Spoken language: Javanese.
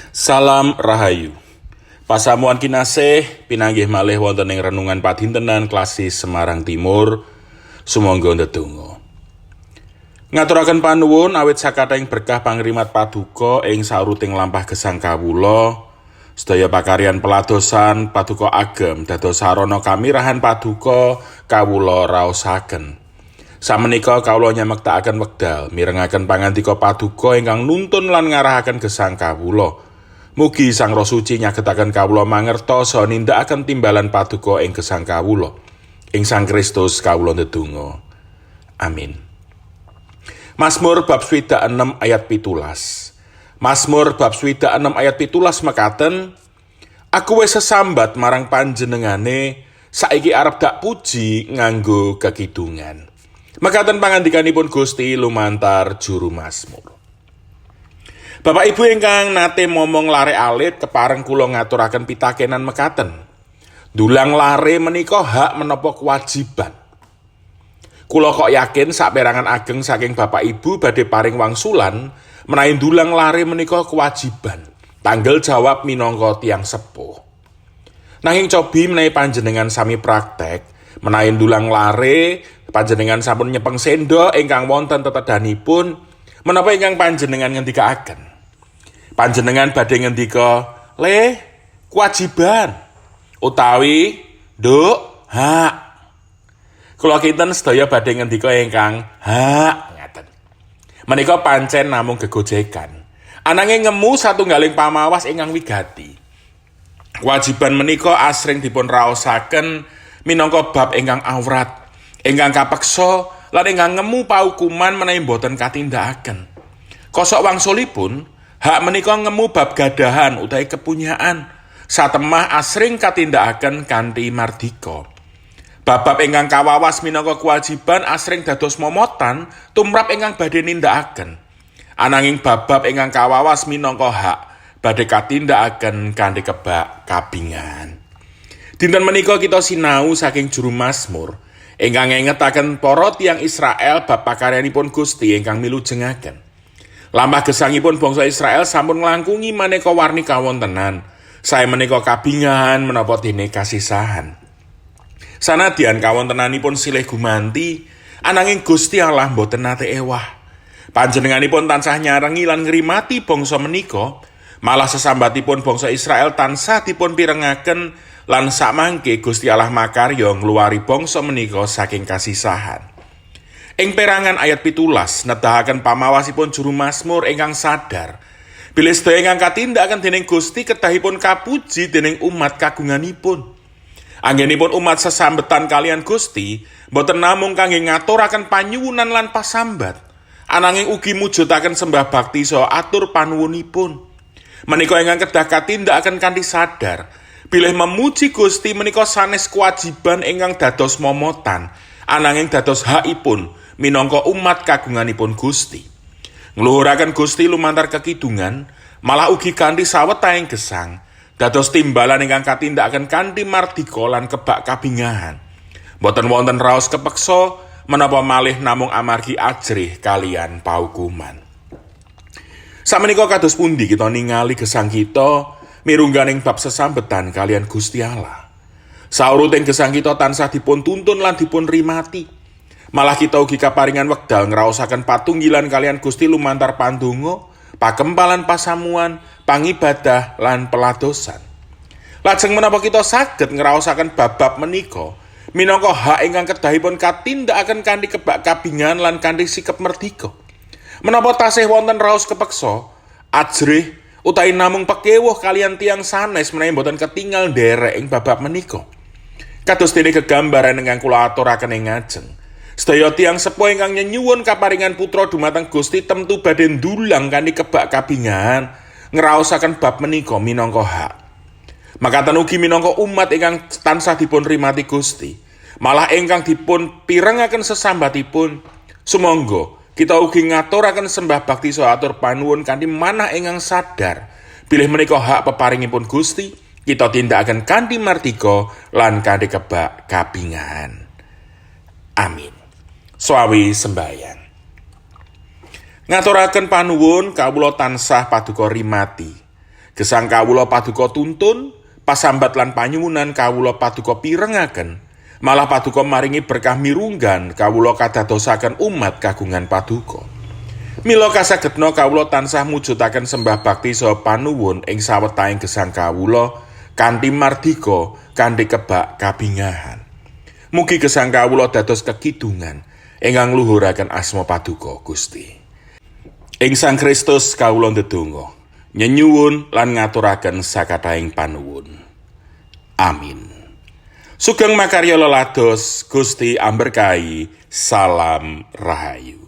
Salam Rahayu. Pasamuan kinasih pinanggih malih wonten ing renungan padintenan Klasis Semarang Timur. Sumangga ndedonga. Ngaturaken panuwun awit sakathahing berkah pangrimat paduka ing sauruting lampah gesang kawula. Sedaya pakaryan peladosan paduka agem dados sarana kamirahan paduka kawula raosaken. Samenika kawula nyamektakaken wekdal mirengaken pangandika paduka ingkang nuntun lan ngarahaken gesang kawula. Mugi Sang Roh Suci nyagetaken kawula mangertos saha nindakaken timbalan paduka ing gesang kawula. Ing Sang Kristus kawula ndedonga. Amin. Mazmur bab 66 ayat 17. Mazmur bab 66 ayat 17 mekaten, "Aku wis sesambat marang panjenengane, saiki arep dak puji nganggo kekidungan." Mekaten pangandikanipun Gusti lumantar juru Mazmur. Bapak Ibu ingkang nate momong lare alit, kepareng kula ngaturaken pitakenan mekaten. Dulang lare menika hak menapa kewajiban? Kula kok yakin saperangan ageng saking Bapak Ibu badhe paring wangsulan menawi dulang lare menika kewajiban. Tanggel jawab minangka tiyang sepuh. Nanging cobi menawi panjenengan sami praktek, menawi dulang lare panjenengan sampun nyepeng sendok ingkang wonten tetedanipun, menapa ingkang panjenengan ngendikaaken? Panjenengan badhe ngendika, "Le, kewajiban." Utawi, "Nduk, hak." Kula kinten sedaya badhe ngendika ingkang hak ngaten. Menika pancen namung gegojekan. Ananging ngemu satunggaling pamawas ingkang wigati. Kewajiban menika asring dipun raosaken minangka bab ingkang awrat, ingkang kapeksa lan ingkang ngemu paukuman menawi boten katindakaken. Kosok wangsulipun, hak menika ngemu bab gadahan utawi kepunyaan, satemah asring katindakaken kanthi mardika. Bab-bab ingkang kawawas minangka kewajiban asring dados momotan tumrap ingkang badhe nindakaken. Ananging bab-bab ingkang kawawas minangka hak badhe katindakaken kanthi kebak kabingan. Dinten menika kita sinau saking juru Mazmur ingkang ngengetaken para tiyang Israel bab pakaryanipun Gusti ingkang milujengaken. Lampah gesangipun bangsa Israel sampun nglangkungi maneka warni kawontenan. Sae menika kabingahan menapa dene kasisahan. Sanadyan kawontenanipun silih gumanti, ananging Gusti Allah mboten nate ewah. Panjenenganipun tansah nyarengi lan ngrimati bangsa menika, malah sesambatipun bangsa Israel tansah dipun pirengaken lan samangke Gusti Allah makarya ngluwari bangsa menika saking kasisahan. Ing perangan ayat 17 nedahaken pamawasipun juru Mazmur ingkang sadar bilih sedaya ingkang katindakaken dening Gusti kedahipun kapuji dening umat kagunganipun. Anggenipun umat sesambetan kalian Gusti mboten namung kangge ngaturaken panyuwunan lan pasambat, ananging ugi mujudaken sembah bakti saha atur panuwunipun. Menika ingkang kedah katindakaken kanthi sadar bilih memuji Gusti menika sanes kewajiban ingkang dados momotan, ananging dados hakipun minangka umat kagunganipun Gusti. Ngluhuraken Gusti lumantar kekidungan, malah ugi kanthi sawetahing gesang, dados timbalan ingkang katindakaken kanthi mardika lan kebak kabingahan. Boten wonten raos kepeksa menapa malih namung amargi ajrih kalian paukuman. Samenika kados pundi kita ningali gesang kita mirungganing bab sesambetan kalian Gusti Allah? Sauruting gesang kita tansah dipun tuntun lan dipun rimati. Malah kita ugi kaparingan wekdal ngraosaken patunggilan kalian Gusti lumantar pandonga, pakempalan pasamuan, pangibadah lan peladosan. Lajeng menapa kita saged ngraosaken bab-bab menika minangka hak ingkang kedahipun katindakaken kanthi kebak kabingahan lan kanthi sikep merdika? Menapa tasih wonten raos kepeksa, ajrih utawi namung pekewuh kalian tiyang sanes menawi boten ketingal nderek ing bab-bab menika? Kados dene gegambaran ingkang kula aturaken ing ngajeng. Sedaya tiyang sepuh ingkang nyenyuwun kaparingan putra dumateng Gusti temtu badhe ndulang kanthi kebak kabingahan ngraosaken bab menika minangka hak. Makaten ugi minangka umat ingkang tansah dipun rimati Gusti, malah ingkang dipun pirengaken sesambatipun, sumangga kita ugi ngaturaken sembah bakti saha atur panuwun kanthi manah ingkang sadar bilih menika hak peparingipun Gusti, kita tindakaken kanthi mardika lan kanthi kebak kabingahan. Amin. Swawi sembahyang. Ngaturaken panuwun kawula tansah paduka rimati. Gesang kawula paduka tuntun, pasambat lan panyuwunan kawula paduka pirengaken. Malah paduka maringi berkah mirunggan kawula kadadosaken umat kagungan paduka. Mila kasagedna kawula tansah mujudaken sembah bakti saha panuwun ing sawetahing gesang kawula kanthi mardika kanthi kebak kabingahan. Mugi gesang kawula dados kekidungan ingkang ngluhuraken asma paduka Gusti. Ing Sang Kristus kawula ndedonga, nyenyuwun lan ngaturaken sakathahing panuwun. Amin. Sugeng makarya lelados, Gusti amberkahi, salam rahayu.